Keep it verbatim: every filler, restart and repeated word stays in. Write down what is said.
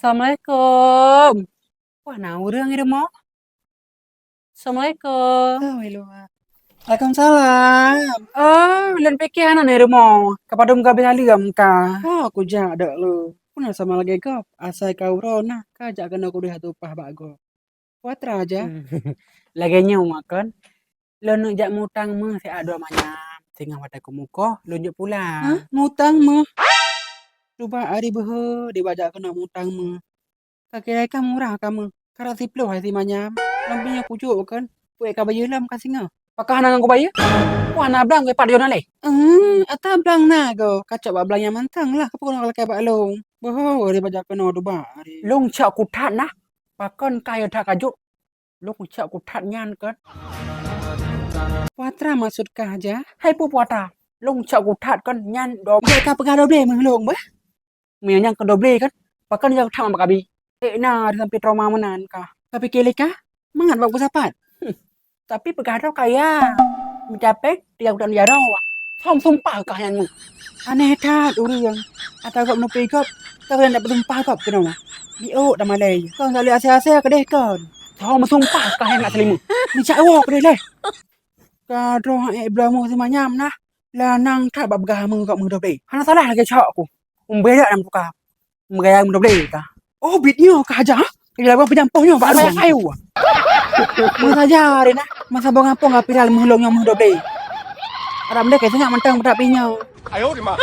Assalamualaikum. Wah, na ureuëng di rumoh? Assalamualaikum. Oh, hello, Mak. Waalaikumsalam. Oh, lôn pike hana na di rumoh. Ka padum ka habéh lom ka. Oh, kujak dok lôn. Peue na sama lagée gob. Asai ka uroe na, ka jak keunoe kudeh ateueh upah bak gob. Peue atra, Jah? Lagée nyoe, Mak, kon. Lôn neuk jak mutang méuh siat dua manyam. Singoh watée kumukoh, lôn jok pulang. Hah? Mutang méuh? Cuba ari beuhe dibajak keunoe mutang méuh. Ka kira ka murah kamoe. Karab siploh hai si manyam. Lom nyoe kujok kan. Peue ka bayeue lom ka singoh. Pakon hana ngon kubayeue? Peue hana blang keu pat jona lé? Eh, ata blang na go. Kacok bak blang nyang mantong lah. Keupeue keunoe lakée bak lôn? Boh, dibajak keunoe duba. Lôn cok kuthat nah. Pakon kayée that kajok? Lôn cok kuthat nyan kan. Peue atra maksud kah, Jah? Hai peue atra? Lôn cok kuthat kan nyan do. Ka peugah doblé meuh lôn bah. Meunyoe nyang keu doblé kan, pakon nyang that bak kabi. Ék na sampai trauma meunan kah. Ka pike lé kah? Mangat bak peusapat. Hmm. Tapi peugah droe kaya. Meucapée tiga bulan jaroe. Hom sumpah kah nyan mu. Aneh that ureuëng. Ata gob nupi gob, ka keuneuk peusumpah gob keunoe. Biôk dah malée. Kon ka lé asée-asée keudeh kon. Hom sumpah kah nyan nak selimut. Meucak woe keudeh leh. Ka droe ék bloe mu si manyam nah. Lanang that bak peugah mu gob meudoblé. Hana salah lagée cok ku. Umbé dak nyang tuka. Meugaya meudoblé ka. Oh, bit nyoe ka aja. Kaya lawan peujampoh nyoe bak lôn. Ayo. Masa aja hari na, masa bong apong ka viral meuh lôn nyoe meudoblé. Arab deh ka sinyak mantong budak pinyong. Ayo di ma.